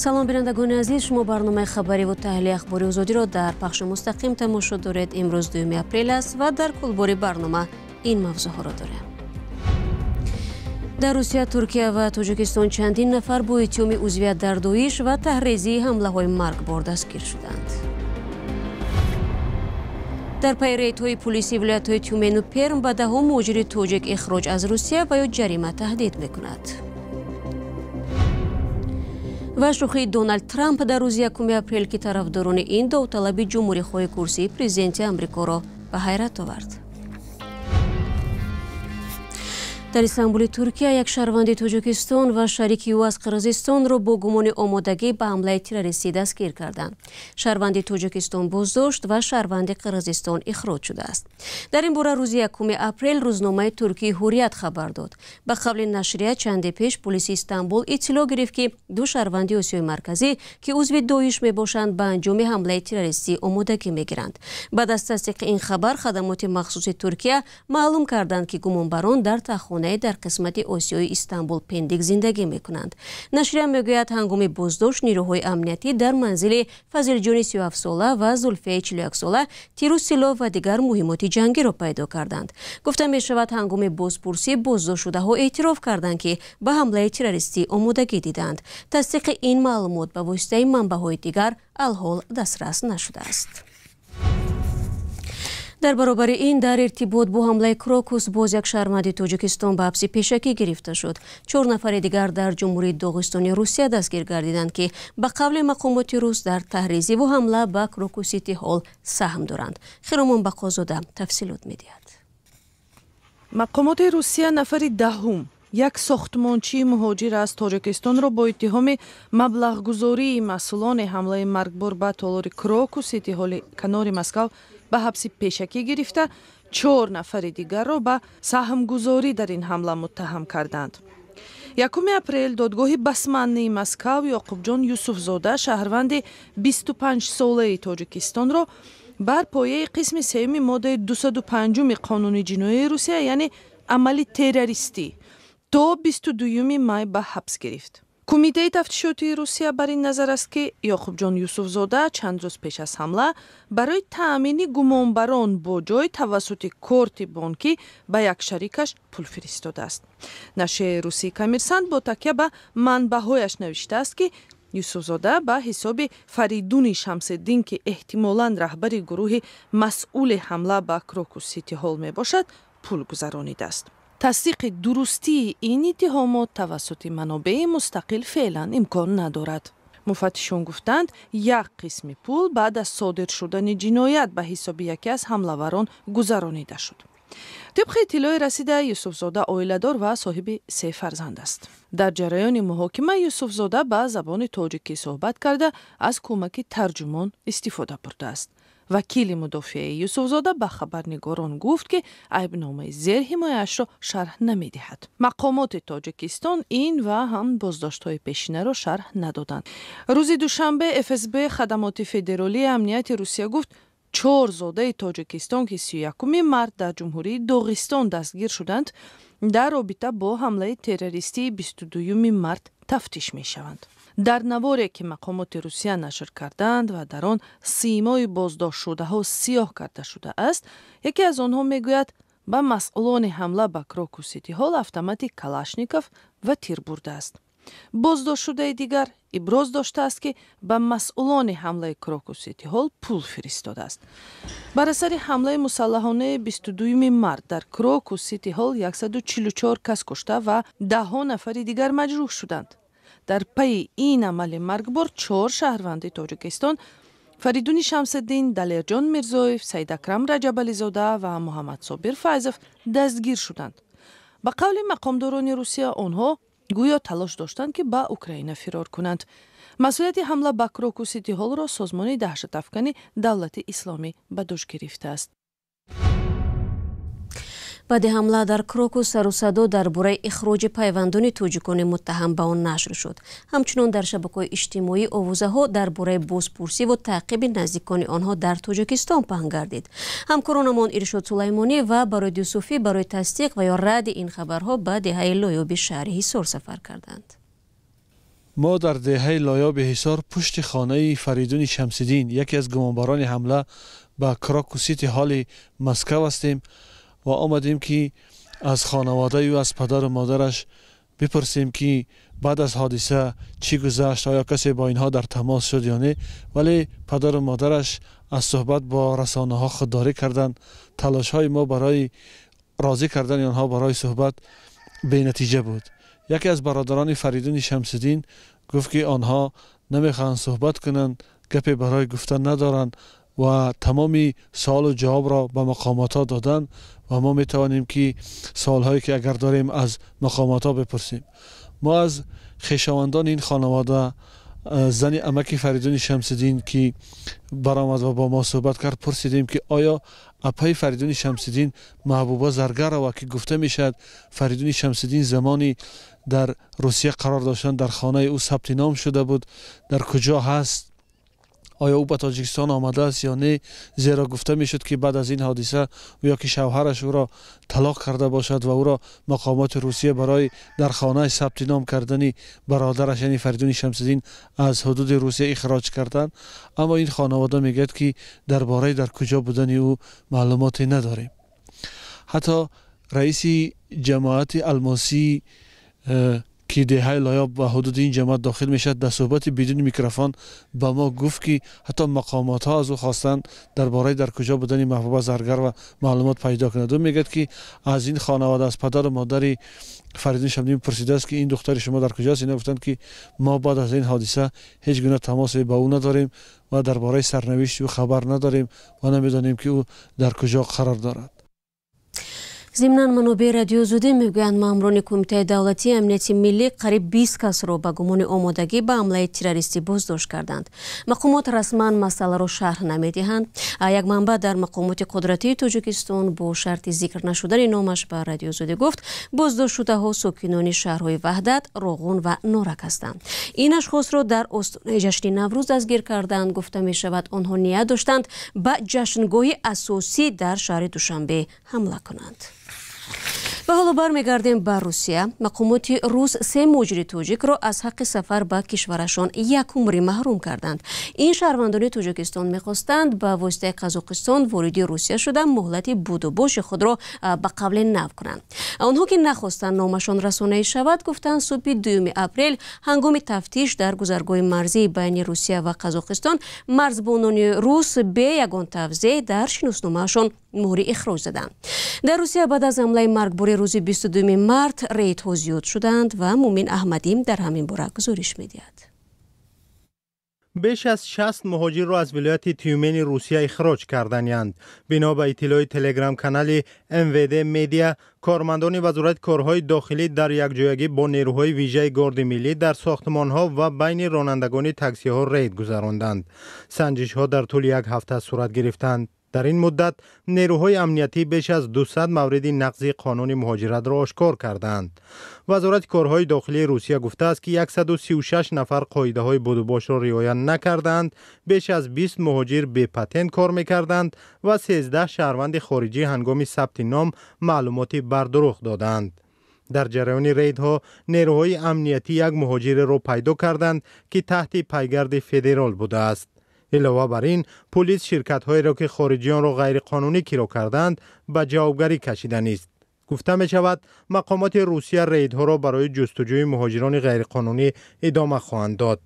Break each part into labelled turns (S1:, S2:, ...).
S1: Салом, бинандагони азиз, шумо барномаи хабарӣ ва таҳлили ахбори Озодиро дар пахши мустақим тамошо доред. Имрӯз 2 апрел аст ва дар кулбори барнома ин мавзӯъҳоро дорем. Дар Русия, Туркия ва Тоҷикистон чандин нафар бо иттиҳоми узвият дар Доиш ва таҳрезии ҳамлаҳои маргбор дастгир шуданд. Дар пайи рейдҳои пулиси вилоятҳои Тюмену Перм ба даҳҳо муҳоҷири тоҷик ихроҷ аз Русия ва ё ҷарима таҳдид мекунад. Ва шӯхии Доналд Трамп дар рӯзи 1 апрел, ки тарафдорони ин довталаби ҷумҳурихоҳи курсии президенти Амрикоро ба ҳайрат овард. Дар Истанбули Туркия як шаҳрванди Тоҷикистон ва шарики ӯ аз Қирғизистонро бо гумони омодагӣ ба ҳамлаи террористӣ дастгир карданд. Шаҳрванди Тоҷикистон боздошт ва шаҳрванди Қирғизистон ихроҷ шудааст. Дар ин бора рӯзи 1 апрел рӯзномаи туркии Ҳуррият хабар дод. Ба қавли нашрия, чанде пеш полиси Истанбул иттилоъ гирифт, ки ду шаҳрванди Осиёи Марказӣ, ки узви Доиш мебошанд, ба анҷоми ҳамлаи террористӣ омодагӣ мегиранд. Баъд аз тасдиқи ин хабар, хадамоти махсуси Туркия маълум карданд, ки гумонбарон дар таххона дар қисмати Осиёи Истанбул Пендик зиндагӣ мекунанд. Нашрия мегӯяд, ҳангоми боздошт нерӯҳои амниятӣ дар манзили Фазилҷони 37-сола ва Зулфияи 41-сола тиру силоҳ ва дигар муҳимоти ҷангиро пайдо карданд. Гуфта мешавад, ҳангоми бозпурсӣ боздоштшудаҳо эътироф карданд, ки ба ҳамлаи террористӣ омодагӣ диданд. Тасдиқи ин маълумот ба воситаи манбаъҳои дигар алҳол дастрас нашудааст. Дар баробари ин, дар иртибот бо ҳамлаи Крокус боз як шаҳрванди Тоҷикистон ба ҳабси пешакӣ гирифта шуд. 4 нафари дигар дар Ҷумҳурии Доғистони Русия дастгир гардиданд, ки ба қавли мақомоти рус дар таҳризиву ҳамла ба Крокус Сити Ҳол саҳм доранд. Хиромон Бақозода тафсилот медиҳад.
S2: Мақомоти Русия нафари даҳум, як сохтмончии муҳоҷир аз Тоҷикистонро бо иттиҳоми маблағгузории масъулони ҳамлаи маргбор ба толори Крокус Сити Ҳоли канори Москав ба ҳабси пешакӣ гирифта, 4 нафари дигарро ба саҳмгузорӣ дар ин ҳамла муттаҳам карданд. 1 апрел додгоҳи Басманнии Москав Ёқубҷон Юсуфзода, шаҳрванди 25-солаи Тоҷикистонро бар пояи қисми 3 моддаи 205 қонуни ҷиноии Русия, яъне амали террористӣ, то 22 май ба ҳабс гирифт. Кумитаи тафтишотии Русия бар ин назар аст, ки Ёқубҷон Юсуфзода чанд рӯз пеш аз ҳамла барои таъмини гумонбарон бо ҷой тавассути корти бонкӣ ба як шарикаш пул фиристодааст. Нашрияи русии Коммерсант бо такя ба манбаъҳояш навиштааст, ки Юсуфзода ба ҳисоби Фаридуни Шамсиддин, ки эҳтимолан раҳбари гурӯҳи масъули ҳамла ба Крокус Сити Ҳол мебошад, пул гузаронидааст. Тасдиқи дурустии ин иттиҳомот тавассути манобеи мустақил феълан имкон надорад. Муфаттишон гуфтанд, як қисми пул баъд аз содир шудани ҷиноят ба ҳисоби яке аз ҳамлаварон гузаронида шуд. Тибқи иттилои расида, Юсуфзода оиладор ва соҳиби 3 фарзанд аст. Дар ҷараёни муҳокима Юсуфзода ба забони тоҷикӣ суҳбат карда, аз кӯмаки тарҷумон истифода бурдааст. Вакили мудофиаи Юсуфзода ба хабарнигорон гуфт, ки айбномаи зерҳимояашро шарҳ намедиҳад. Мақомоти Тоҷикистон ин ва ҳам боздоштҳои пешинаро шарҳ надоданд. Рӯзи душанбе ФСБ, хадамоти федералии амнияти Русия, гуфт, 4 зодаи Тоҷикистон, ки 31 март дар Ҷумҳурии Доғистон дастгир шуданд, дар робита бо ҳамлаи террористии 22 март тафтиш мешаванд. Дар наворе, ки мақомоти Русия нашр карданд ва дар он симои боздоштшудаҳо сиёҳ карда шудааст, яке аз онҳо мегӯяд, ба масъулони ҳамла ба Крокус Сити Ҳол автомати Калашников ва тир бурдааст. Боздоштшудаи дигар иброз доштааст, ки ба масъулони ҳамлаи Крокус Сити Ҳол пул фиристодааст. Бар асари ҳамлаи мусаллаҳонаи 22 март дар Крокус Сити Ҳол 144 кас кушта ва даҳҳо нафари дигар маҷрӯҳ шуданд. Дар пайи ин амали маргбор 4 шаҳрванди Тоҷикистон Фаридуни Шамсиддин, Далерҷон Мирзоев, Саидакрам Раҷабализода ва Муҳаммадсобир Файзов дастгир шуданд. Ба қавли мақомдорони Русия, онҳо гӯё талош доштанд, ки ба Украина фирор кунанд. Масъулияти ҳамла ба Крокус Сити Ҳолро созмони даҳшатафкани Давлати Исломӣ ба дӯш гирифтааст.
S1: Баъди ҳамла дар Крокус сару садо дар бораи ихроҷи пайвандони тоҷикони муттаҳам ба он нашр шуд. Ҳамчунон дар шабакаҳои иҷтимоӣ овозаҳо дар бораи бозпурсӣ ва таъқиби наздикони онҳо дар Тоҷикистон паҳн гардид. Ҳамкоронамон Иршод Сулаймонӣ ва Барои Юсуфӣ барои тасдиқ ва ё радди ин хабарҳо ба деҳаи Лоёби шаҳри Ҳисор сафар карданд.
S3: Мо дар деҳаи Лоёби Ҳисор пушти хонаи Фаридуни Шамсиддин, яке аз гумонбарони ҳамла ба Крокус Сити Ҳоли Москав ҳастем ва омадем, ки аз хонаводаи ӯ, аз падару модараш бипурсем, ки баъд аз ҳодиса чӣ гузашт, оё касе бо инҳо дар тамос шуд ё не. Вале падару модараш аз суҳбат бо расонаҳо худдорӣ карданд. Талошҳои мо барои розӣ кардани онҳо барои суҳбат бенатиҷа буд. Яке аз бародарони Фаридуни Шамсиддин гуфт, ки онҳо намехоҳанд суҳбат кунанд, гапе барои гуфтан надоранд ва тамоми саволу ҷавобро ба мақомотҳо доданд ва мо метавонем, ки саволҳое ки агар дорем, аз мақомотҳо бипурсем. Мо аз хешовандони ин хонавода, зани амаки Фаридуни Шамсиддин, ки баромад ва бо мо суҳбат кард, пурсидем, ки оё апаи Фаридуни Шамсиддин Маҳбуба Заргарова, ки гуфта мешавад Фаридуни Шамсиддин замони дар Русия қарор доштан дар хонаи ӯ сабти ном шуда буд, дар куҷо ҳаст, оё ӯ ба Тоҷикистон омадааст ё не, зеро гуфта мешуд, ки баъд аз ин ҳодиса ё ки шавҳараш ӯро талоқ карда бошад ва ӯро мақомоти Русия барои дар хонааш сабти ном кардани бародараш, яъне Фаридуни Шамсиддин, аз ҳудуди Русия ихроҷ карданд. Аммо ин хонавода мегӯяд, ки дар бораи дар куҷо будани ӯ маълумоте надорем. Ҳатто раиси ҷамоати Алмосӣ, ки деҳаи Лоёб ба ҳудуди ин ҷамоат дохил мешавад, дар суҳбати бидуни микрофон ба мо гуфт, ки ҳатто мақомотҳо аз ӯ хостанд дар бораи дар куҷо будани Маҳбуба Заргарова маълумот пайдо кунад. Ӯ мегӯяд, ки аз ин хонавода, аз падару модари Фаридун Шамсиддин пурсидааст, ки ин духтари шумо дар куҷост. Ино гуфтанд, ки мо баъд аз ин ҳодиса ҳеҷ гуна тамосе ба ӯ надорем ва дар бораи сарнавишти ӯ хабар надорем ва намедонем, ки ӯ дар куҷо қарор дорад.
S1: Зимнан, манобеи Радиои Озодӣ мегӯянд, маъмурони Кумитаи давлатии амнияти миллӣ қариб 20 касро ба гумони омодагӣ ба ҳамлаи террористӣ боздошт карданд. Мақомот расман масъаларо шарҳ намедиҳанд. Як манбаъ дар мақомоти қудратии Тоҷикистон бо шарти зикр нашудани номаш ба Радиои Озодӣ гуфт, боздоштшудаҳо сокинони шаҳрҳои Ваҳдат, Роғун ва Норак ҳастанд. Ин ашхосро дар остонаи ҷашни Наврӯз дастгир карданд. Гуфта мешавад, онҳо ният доштанд ба ҷашнгоҳи асосӣ дар шаҳри Душанбе ҳамла кунанд. Ва ҳоло бармегардем ба Русия. Мақомоти рус се муҳоҷири тоҷикро аз ҳаққи сафар ба кишварашон якумрӣ маҳрум карданд. Ин шаҳрвандони Тоҷикистон мехостанд ба воситаи Қазоқистон вориди Русия шуда, муҳлати будубоши худро ба қавле нав кунанд. Онҳо, ки нахостанд номашон расонаӣ шавад, гуфтанд, субҳи 2 апрел ҳангоми тафтиш дар гузаргоҳи марзии байни Русия ва Қазоқистон марзбонони рус бе ягон тавзеҳ дар шиносномаашон муҳри ихроҷ заданд. Дар Русия баъд аз ҳамлаи маргбори рӯзи 22 март рейдҳо зиёд шуданд ва Мумин Аҳмадӣ дар ҳамин бора гузориш медиҳад.
S4: Беш аз 60 муҳоҷирро аз вилояти Тюмени Русия ихроҷ карданианд. Бино ба иттилои телеграм-канали МВД Медиа, кормандони Вазорати корҳои дохилӣ дар якҷоягӣ бо нерӯҳои вижаи Горди миллӣ дар сохтмонҳо ва байни ронандагони таксиҳо рейд гузаронданд. Санҷишҳо дар тӯли як ҳафта сурат гирифтанд. Дар ин муддат нерӯҳои амниятӣ беш аз 200 мавриди нақзи қонуни муҳоҷиратро ошкор кардаанд. Вазорати корҳои дохилии Русия гуфтааст, ки 136 нафар қоидаҳои будубошро риоя накардаанд, беш аз 20 муҳоҷир бепатент кор мекарданд ва 13 шаҳрванди хориҷӣ ҳангоми сабти ном маълумоти бардурӯғ додаанд. Дар ҷараёни рейдҳо нерӯҳои амниятӣ як муҳоҷиреро пайдо карданд, ки таҳти пайгарди федерал будааст. Илова бар ин, пулис ширкатҳоеро, ки хориҷиёнро ғайриқонунӣ киро кардаанд, ба ҷавобгарӣ кашиданист. Гуфта мешавад, мақомоти Русия рейдҳоро барои ҷустуҷӯи муҳоҷирони ғайриқонунӣ идома хоҳанд дод.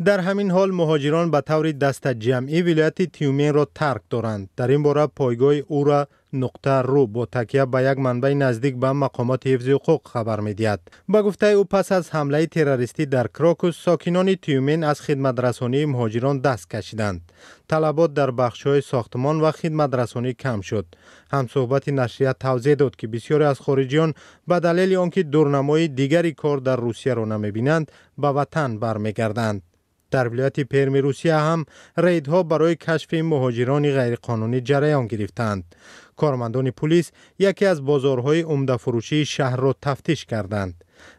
S4: Дар ҳамин ҳол, муҳоҷирон ба таври дастаҷамъӣ вилояти Тюменро тарк доранд. Дар ин бора пойгоҳи ура.ру бо такя ба як манбаи наздик ба мақомоти ҳифзи ҳуқуқ хабар медиҳад. Ба гуфтаи ӯ, пас аз ҳамлаи террористӣ дар Крокус сокинони Тюмен аз хидматрасонии муҳоҷирон даст кашиданд. Талабот дар бахшҳои сохтмон ва хидматрасонӣ кам шуд. Ҳамсӯҳбати нашрия тавзеҳ дод, ки бисёре аз хориҷиён ба далели он ки дурнамои дигари кор дар Русияро намебинанд, ба ватан бармегарданд. Дар вилояти Перми Русия ҳам рейдҳо барои кашфи муҳоҷирони ғайриқонунӣ ҷараён гирифтаанд. Кормандони пулис яке аз бозорҳои умдафурӯшии шаҳрро тафтиш карданд.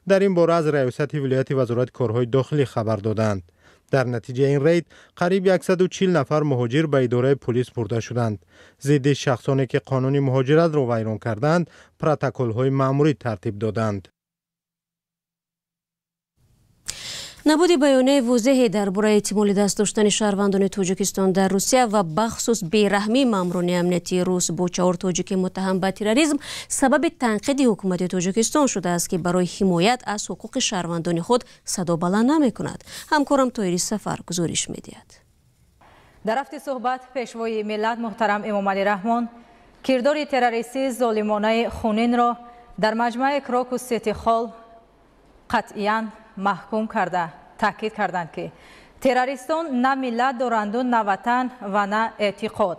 S4: Дар ин бора аз раёсати вилояти Вазорати корҳои дохилӣ хабар доданд. Дар натиҷаи ин рейд қариб 140 нафар муҳоҷир ба идораи пулис бурда шуданд. Зидди шахсоне, ки қонуни муҳоҷиратро вайрон карданд, протоколҳои маъмурӣ тартиб доданд.
S1: Набуди баёнияи возеҳе дар бораи эҳтимоли даст доштани шаҳрвандони Тоҷикистон дар Русия ва бахусус бераҳмии маъмурони амниятии рус бо 4 тоҷики муттаҳам ба терроризм сабаби танқиди ҳукумати Тоҷикистон шудааст, ки барои ҳимоят аз ҳуқуқи шаҳрвандони худ садо баланд намекунад. Ҳамкорам Тоҳири Сафар гузориш медиҳад.
S5: Дар рафти суҳбат пешвои миллат муҳтарам Эмомалӣ Раҳмон кирдори террористии золимонаи хунинро дар маҷмӯаи Крокус Сити Холл қатъиян маҳкум карда, таъкид карданд, ки террористон на миллат доранду, на ватан ва на эътиқод.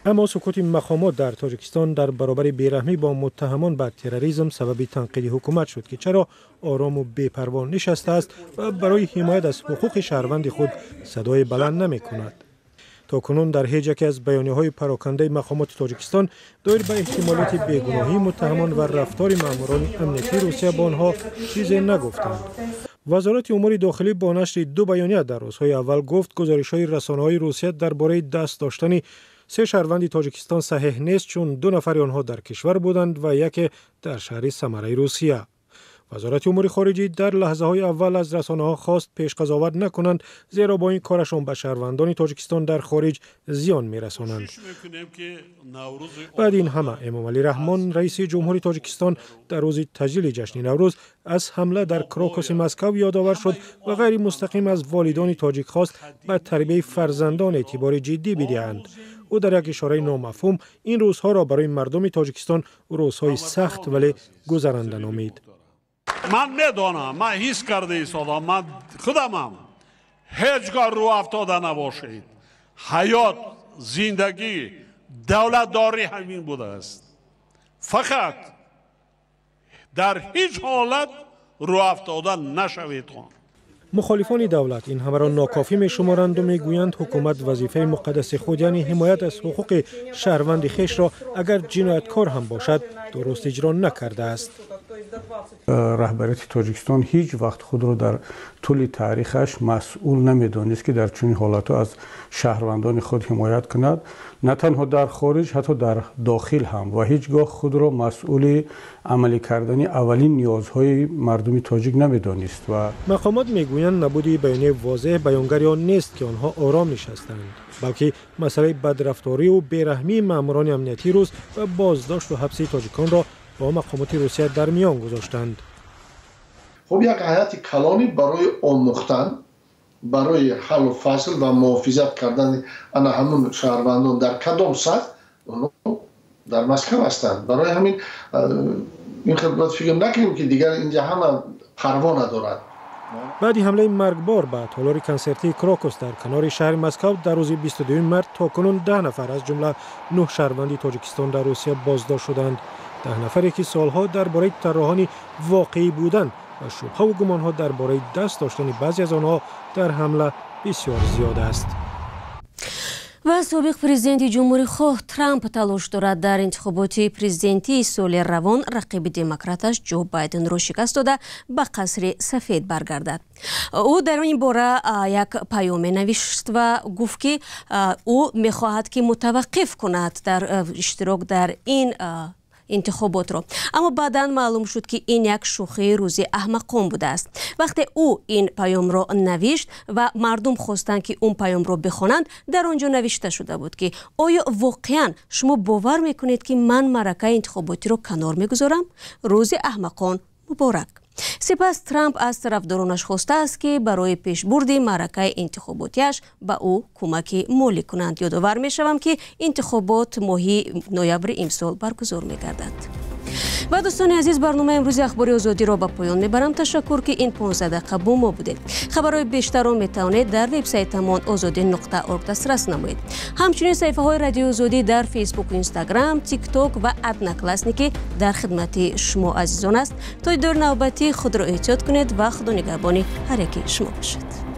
S6: Аммо сукути мақомот дар Тоҷикистон дар баробари бераҳмӣ бо муттаҳамон ба терроризм сабаби танқиди ҳукумат шуд, ки чаро орому бепарво нишастааст ва барои ҳимоят аз ҳуқуқи шаҳрванди худ садои баланд намекунад. То кунун дар ҳеҷ яке аз баёнияҳои парокандаи мақомоти Тоҷикистон доир ба эҳтимолияти бегуноҳии муттаҳамон ва рафтори маъмурони амниятии Русия бо онҳо чизе нагуфтанд. Вазорати умури дохилӣ бо нашри 2 баёния дар рӯзҳои аввал гуфт, гузоришҳои расонаҳои Русия дар бораи даст доштани 3 шаҳрванди Тоҷикистон саҳеҳ нест, чун 2 нафари онҳо дар кишвар буданд ва яке дар шаҳри Самараи Русия. Вазорати умури хориҷӣ дар лаҳзаҳои аввал аз расонаҳо хост пешқазоват накунанд, зеро бо ин корашон ба шаҳрвандони Тоҷикистон дар хориҷ зиён мерасонанд. Баъди ин ҳама Эмомалӣ Раҳмон, раиси ҷумҳури Тоҷикистон, дар рӯзи таҷлили ҷашни Наврӯз аз ҳамла дар Крокуси Москав ёдовар шуд ва ғайримустақим аз волидони тоҷик хост ба тарбияи фарзандон эътибори ҷиддӣ бидиҳанд. Ӯ дар як ишораи номафҳум ин рӯзҳоро барои мардуми Тоҷикистон рӯзҳои сахт вале гузаранда номид.
S7: Ман медонам, ман ҳис карда истодам, ман худамам ҳеҷ гоҳ рӯ афтода набошед. Ҳаёт, зиндагӣ, давлатдорӣ ҳамин будааст. Фақат дар ҳеҷ ҳолат рӯ афтода нашавед.
S6: Мухолифони давлат ин ҳамаро нокофӣ мешуморанду мегӯянд, ҳукумат вазифаи муқаддаси худ, яъне ҳимоят аз ҳуқуқи шаҳрванди хешро, агар ҷинояткор ҳам бошад, дуруст иҷро накардааст.
S8: Раҳбарияти Тоҷикистон ҳеҷ вақт худро дар тӯли таърихаш масъул намедонист, ки дар чунин ҳолатҳо аз шаҳрвандони худ ҳимоят кунад, на танҳо дар хориҷ, ҳатто дар дохил ҳам, ва ҳеҷ гоҳ худро масъули амалӣ кардани аввалин ниёзҳои мардуми тоҷик намедонист. Ва
S6: мақомот мегӯянд, набуди баёнияи возеҳ баёнгари он нест, ки онҳо ором нишастанд, балки масъалаи бадрафторию бераҳмии маъмурони амниятии рус ва боздошту ҳабси тоҷиконро бо мақомоти Русия дар миён гузоштанд.
S9: Хуб, як ҳайати калонӣ барои омӯхтан, барои ҳаллу фасл ва муҳофизат кардани ана ҳамун шаҳрвандон дар кадом сатҳ онҳо дар Москав ҳастанд. Барои ҳамин ин хел бояд фикр накунем, ки дигар инҷа ҳама парво надорад.
S6: Баъди ҳамлаи маргбор ба толори консертии Крокус дар канори шаҳри Москав дар рӯзи 22 март то кунун 10 нафар, аз ҷумла 9 шаҳрванди Тоҷикистон дар Русия боздошт шуданд. 10 нафаре ки солҳо дар бораи тарроҳони воқеӣ будан ва шубҳаву гумонҳо дар бораи даст доштани баъзе аз онҳо дар ҳамла бисёр зиёд аст.
S1: Ва собиқ президенти ҷумҳурихоҳ Трамп талош дорад дар интихоботи президентии соли равон рақиби демократаш Ҷо Байденро шикаст дода ба қасри сафед баргардад. Ӯ дар ин бора як паёме навишт ва гуфт, ки ӯ мехоҳад, ки мутаваққиф кунад дар иштирок дар ин интихоботро. Аммо баъдан маълум шуд, ки ин як шӯхии рӯзи аҳмақон будааст. Вақте ӯ ин паёмро навишт ва мардум хостанд, ки он паёмро бихонанд, дар он ҷо навишта шуда буд, ки оё воқеан шумо бовар мекунед, ки ман маъракаи интихоботиро канор мегузорам? Рӯзи аҳмақон муборак. Сипас Трамп аз тарафдоронаш хостааст, ки барои пешбурди маъракаи интихоботиаш ба ӯ кӯмаки молӣ кунанд. Ёдовар мешавам, ки интихобот моҳи ноябри имсол баргузор мегардад. Ва дӯстони азиз, барномаи имрӯзи Ахбори Озодиро ба поён мебарам. Ташаккур, ки ин 15 дақиқа бо мо будед. Хабарҳои бештарро метавонед дар вебсайтамон ozodi.org дастрас намоед. Ҳамчунин саҳифаҳои Радиои Озодӣ дар Фейсбуку, Инстаграм, Тикток ва Одноклассники дар хидмати шумо азизон аст. То дидори навбатӣ худро эҳтиёт кунед ва худо нигаҳбони ҳар яки шумо бошад.